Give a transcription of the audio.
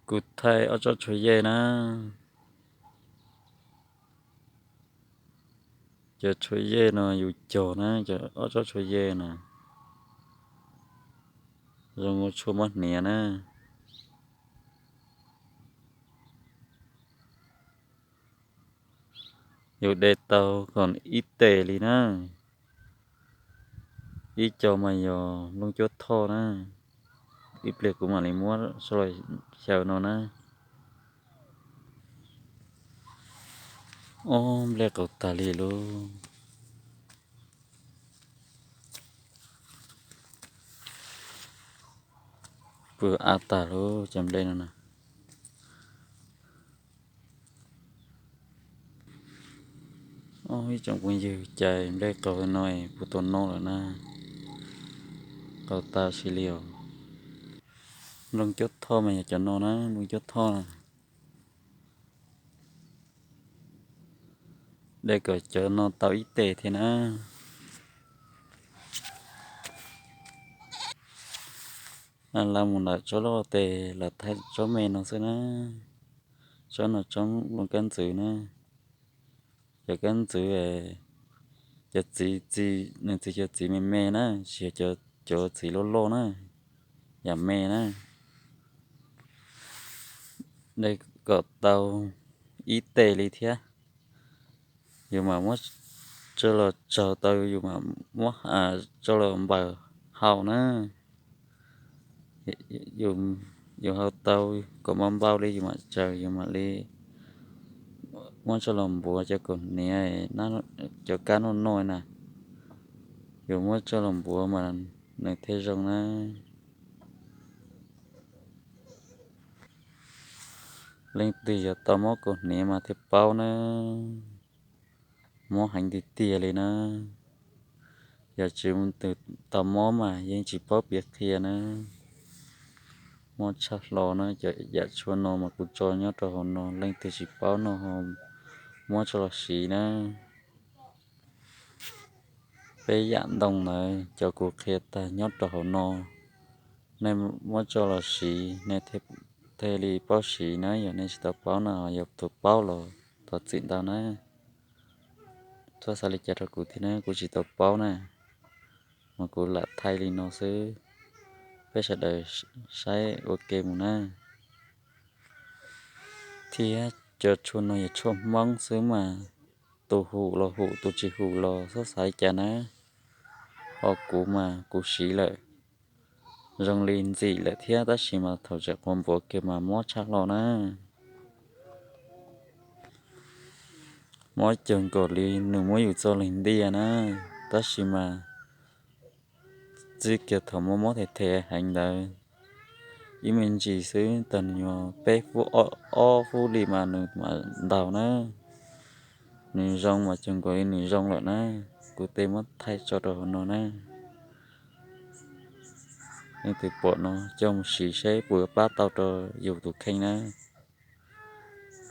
Kuv thaij ob tsob tshuav yej na. Cov tshuav yej no yus cog na, cov ob tsob tshuav yej na, zoo ua tshuaj muab hniav na. Yus de tau kom ib tes li na. Ib co mas yog nplooj cuab thoj na. Ib pliag kuv mam li muab soj los xyaw no na. Ob, nplej qaus tag li lauj. Pw av tag lauj cov nplej no na. Ob, ib tsoom phooj ywg, cas nplej qaus no puas tau noj lawm na? Qaus tag si li os. Nplooj cuab thoj mas yog cov no na, nplooj cuab thoj na. De kom cov no tau ib tes thiab na. Lawv mus ntawm tsob loj tes lawv thaij tsob me no xwb na. Tsob no tsob nplooj kab ntxwv na. Cov kab ntxwv, cov txiv, nws txiv cov txiv me me na, tsis yog cov txiv loj loj na, yam me na. De kom tau ib tes li thiab, yus mam muab tso los tsaug tau, yus mam muab tso los npaws hau na. Yus hau tau kom npau npau li yus mam tsaws, yus mam li muab tso los npuav cov kaus hniav, cov kab noj noj na. Yus muab tso los npuav mas nws thiaj zoo na. Leej twg yog tau mob kaus hniav mas thiaj paub na. Mob heev tiag tiag li na. Yog tsis mus tau mob mas yeej tsis paub piav qhia na. Mob tshaj hlo na, cov yam tshuaj no mas kuv tso nyob rau hauv no, leej twg tsis paub no ho muab tso los siv na. Peb yam ntoo ntawd cov kuv qhia tag nyob rau hauv no, nej muab tso los siv nej thiaj li paub siv na. Yog nej tsis tau paub na, yog tus paub los thov txim ntau na. Txhob xav li cas rau kuv thiab na, kuv tsis tau paub na, mas kuv lam thaij li no xwb. Peb sawv daws saib ua ke mus na. Thiab cov tshuaj no yog tshuaj Hmoob xwb mas, tus hum los hum, tus tsis hum los txhob xav li cas na. Ho kuv mas kuv siv lawm, zoo li ntxim lawm thiab, tab sis mas thaum tseem qhuav npuav kiag mas mob tshaj hlo na. Mob cuag nkaus li nws muab yus txoj leeg ntiaj na, tab sis mas txij kiag thaum mob mob them them heev ntawd, ib me ntsis xwb tag nws nyuag peb fub ob fub li mas nws mam ntaug na. Nws zoo mas cuag nkaus li nws zoo lawm na. Kuv tej muab thaij tso rau hauv no na. Leej twg pom no coj mus siv seb puas pab tau rau yus tus kheej na.